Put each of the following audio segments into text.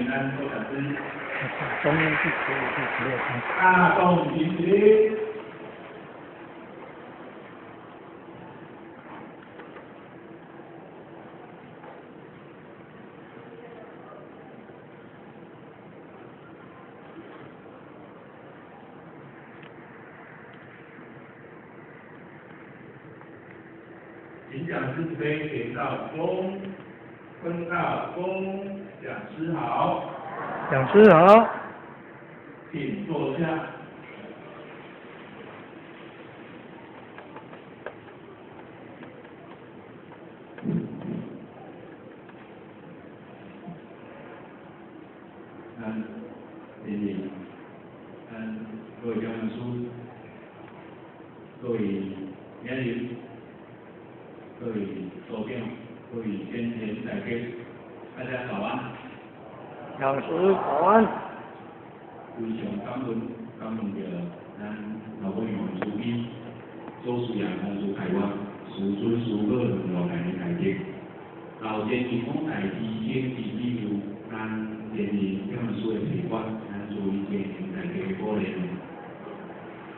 迎咱郭讲師。中央地區是這個。大眾行禮。請講師慈悲點到鐘，分到鐘，講師好。講師好。請坐下。咱第二，咱各位講師，各位演員，各位組長，各位先賢大家，大家早安。講師早安。非常感恩，感恩著咱老母娘慈悲，祖師爺公司開發，師尊師母兩來的大德，老前一方大師兄之庇佑，咱前面講師的提拔，咱注意前贤大家的鼓勵，予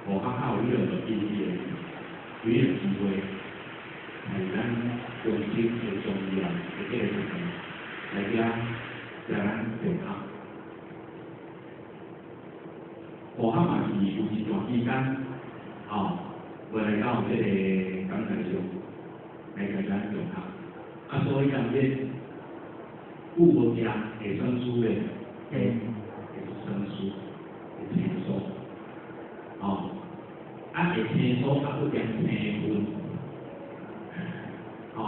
學校有彼個機會，有彼個機會，來咱中心的重要的這個部分，來遮遮咱中學。學校嘛是有一段時間，吼，無來到這個講台上來共咱中學，啊，所以講這有無食會算數的，會算數，會清楚，吼，啊會清楚，啊閣兼青分，吼，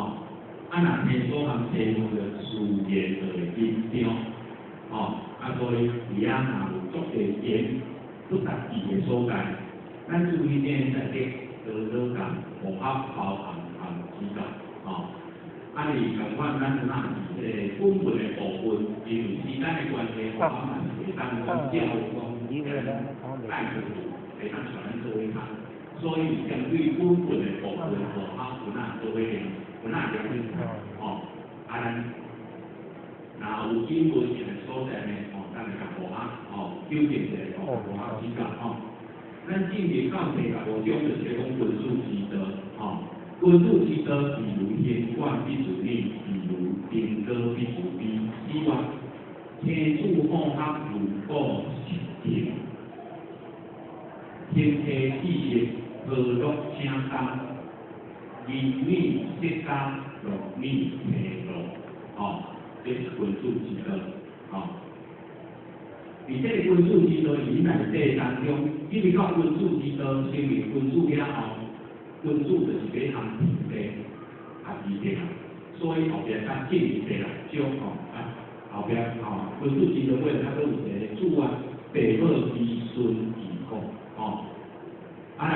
啊若清楚含青分就自然就會緊張，吼，啊所以佇遐若有足濟言不達意的所在，咱注意點在咧多多共學校包涵和指教，吼。啊，是仝款，咱若是這個本分的部分，因為時間的關係，學校嘛是袂當講照講帶過去，袂當帶咱做伙通，所以針對本分的部分，學校有哪做伙練，有哪了解，吼。啊，咱若有引文的所在呢，吼，咱會共學校，吼，糾正一下，吼，學校指教，吼。咱進入到第十五章，就是講君子之道，吼。君子之道，比如行管必自勉，比如登高必自卑。此外，天子好學如果實行，天地氣息，和樂請當，仁義適當，樂禮提樂，吼，這是君子之道，吼。佇這個君子之道伊內底當中，入去到君子之道，成為君子了後，君子就是欲通天地合二德啊，所以後壁才進入第六章吼，啊後壁吼，君子之道尾較閣有一個主啊，父母之孫義故，吼，啊來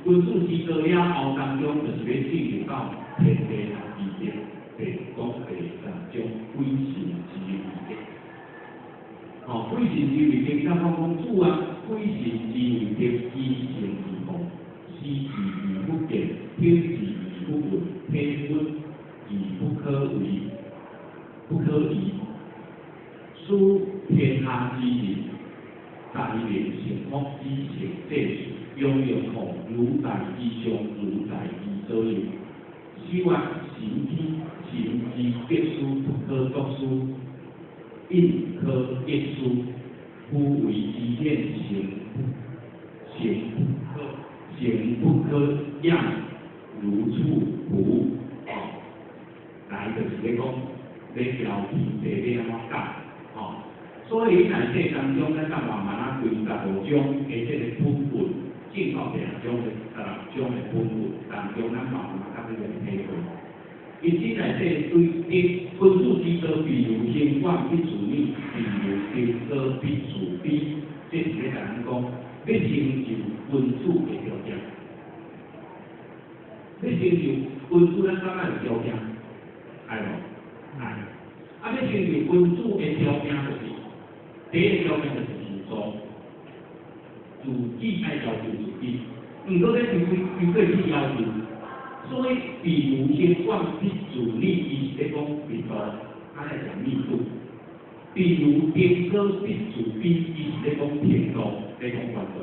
君子之道了後當中，就是欲進入到天地合二德，第講第三章鬼神之為德。吼，鬼神之為德，咱講講主啊，鬼神之為德，依情而奉，思治而不見，聽治而不聞，體本而不可為，不可移。使天下之人，才能成福，以成濟事，養育後如在其上，如在其左右。此外，神天神之德師不可作師，應可得師，夫為之顯，誠誠不可誠不可掩，如處符。哦，來就是咧講，咧調天地咧按怎教，吼。所以內底當中，咱才慢慢仔歸十五章的這個本分，進到第六章的十六章的本分當中，咱慢慢仔較去來體會。因此內底對德君子之道，比如行管必自勉，比如登高必自卑，這是咧共咱講，欲成就君子的條件。欲成就君子，咱感覺有條件，愛無？愛。啊，欲成就君子的條件就是，第一個條件就是自重，自己愛要求自己，毋過這是規規去要求。所以，比如行管必自勉，伊是咧講密度，較來講密度。譬如丁哥必自卑，伊是咧講程度，咧講懸度。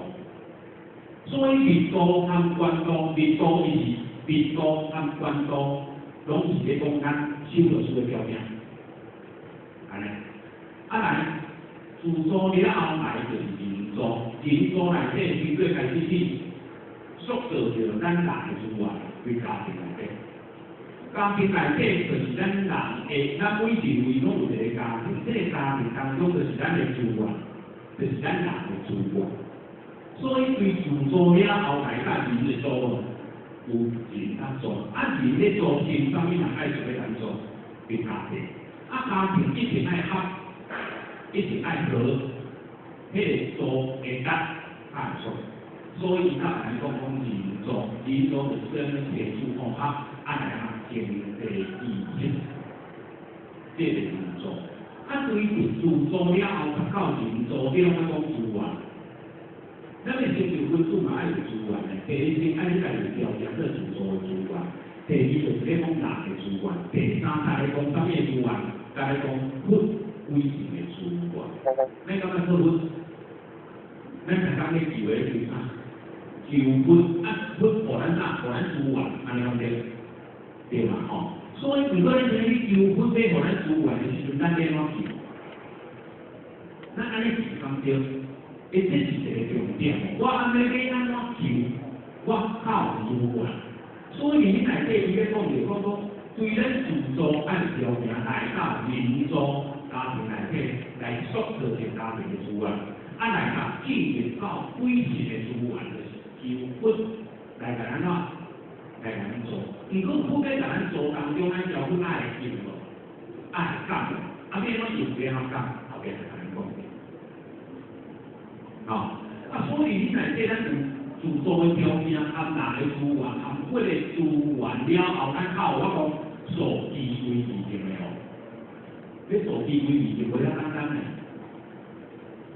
所以密度和懸度，密度伊是密度和懸度，攏是咧講咱修道士的條件。按呢，啊來，自助了後來就是人助，人助內底經過開始去塑造著咱人的資源，對家庭內底。家庭內底就是咱人的，咱每一位攏有一個家庭，這個家庭當中就是咱的資源，就是咱人的資源。所以對自助了後來甲人的助，有人較做，啊人咧做成，啥物人愛做欲來做？對家庭，啊家庭一定愛合，一定愛和，彼個助會得較會做。所以伊較來講講人助，人助就是啥物提出方法，啊來啊經濟意識，這個人助。啊對自助了後，到人助了，咱講資源。咱欲成就君子嘛愛有資源的，第一先愛你家己有條件做自助的資源，第二就是咧講人的資源，第三才咧講啥物的資源，才咧講佛規定的資源。咱感覺做佛，咱逐工咧求的是啥？求佛啊，佛予咱啥？予咱資源，按呢講對？對嘛吼？所以如果咱今日去求佛欲予咱資源的時陣，咱欲按怎求？咱按呢是講對？欸，這是一個重點。我按呢欲按怎求，我較有資源。所以你內底伊咧講就講講，對咱自助按條件來到民助家庭內底來塑造一個家庭的資源，啊來到進入到鬼神的資源，就是求佛來共按怎來共咱做。毋過佛欲共咱做當中，咱交佛愛會用無？愛會講，啊欲按怎用，欲按怎講，後壁就共咱講。吼，啊，所以你內底咱有自助的條件，含人的資源，含佛的資源了後，咱較有法講素機威儀定的哦。你素機威儀定無遐簡單呢？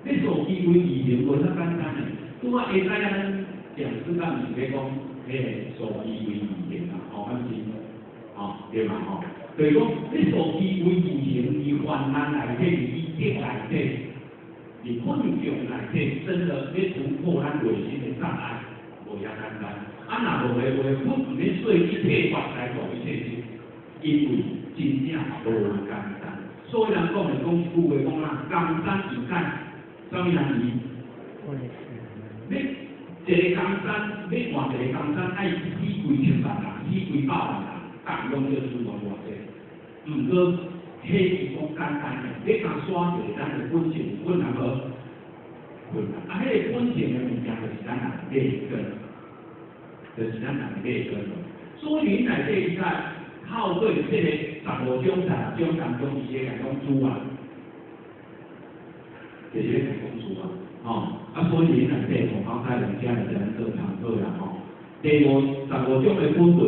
你素機威儀定無遐簡單呢？拄仔下擺咱講師敢毋是咧講，彼個素機威儀定啊，吼，敢是？吼，對嘛吼？就是講你素機威儀定，伊患難內底，伊德內底。佇困境內底，真的欲突破咱內心的障礙，無遐簡單。啊，若無的話，佛毋免說一切法來度一切心，因為真正無簡單。所以人講的講一句話講啊，江山易改，啥物人移？你一個江山，欲換一個江山，愛死幾千萬人，死幾百萬人，逐個攏叫資源偌濟。毋過，彼是講簡單的，你若刷就是咱的本性有困難無？困難。啊，彼個本性的物件就是咱人的劣根，就是咱人的劣根。所以內底伊在透過這個15種、16種當中，伊會共講資源，就是咧共講資源，吼。啊，所以內底吼，剛才用遮來咱做參考啦，吼。第五15種的本分，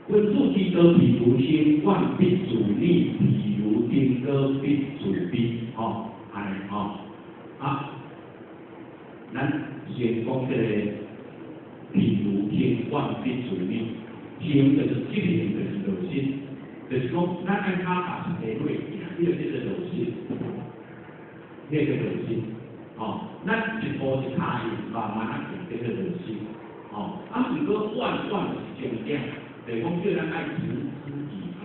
君子之道，譬如行遠必自躡，譬如登高必自卑，吼，按呢吼。啊，咱先講這個，譬如行遠必自躡，行就是執行，就是落實，就是講咱愛跤踏實地去行，這個叫做落實，這個叫落實，吼。咱一步一跤印，慢慢仔行，叫做落實，吼。啊，毋過遠遠就是終點，就是講叫咱愛持之以恆，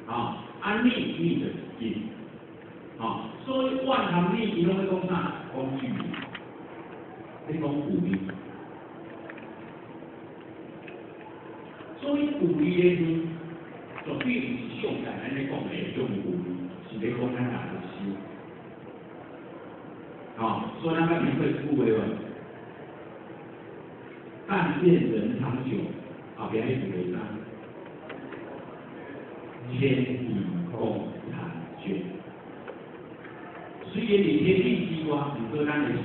吼。啊，躡躡就是近，吼。所以遠和躡，伊攏咧講啥？講距離，咧講距離。所以距離的遠，絕對毋是上界咱咧講的彼種距離，是咧講咱人的心。吼，所以咱捌聽過一句話無？但願人長久，後壁彼句話啥？千里共嬋娟。雖然佇天地之外，毋過咱的心。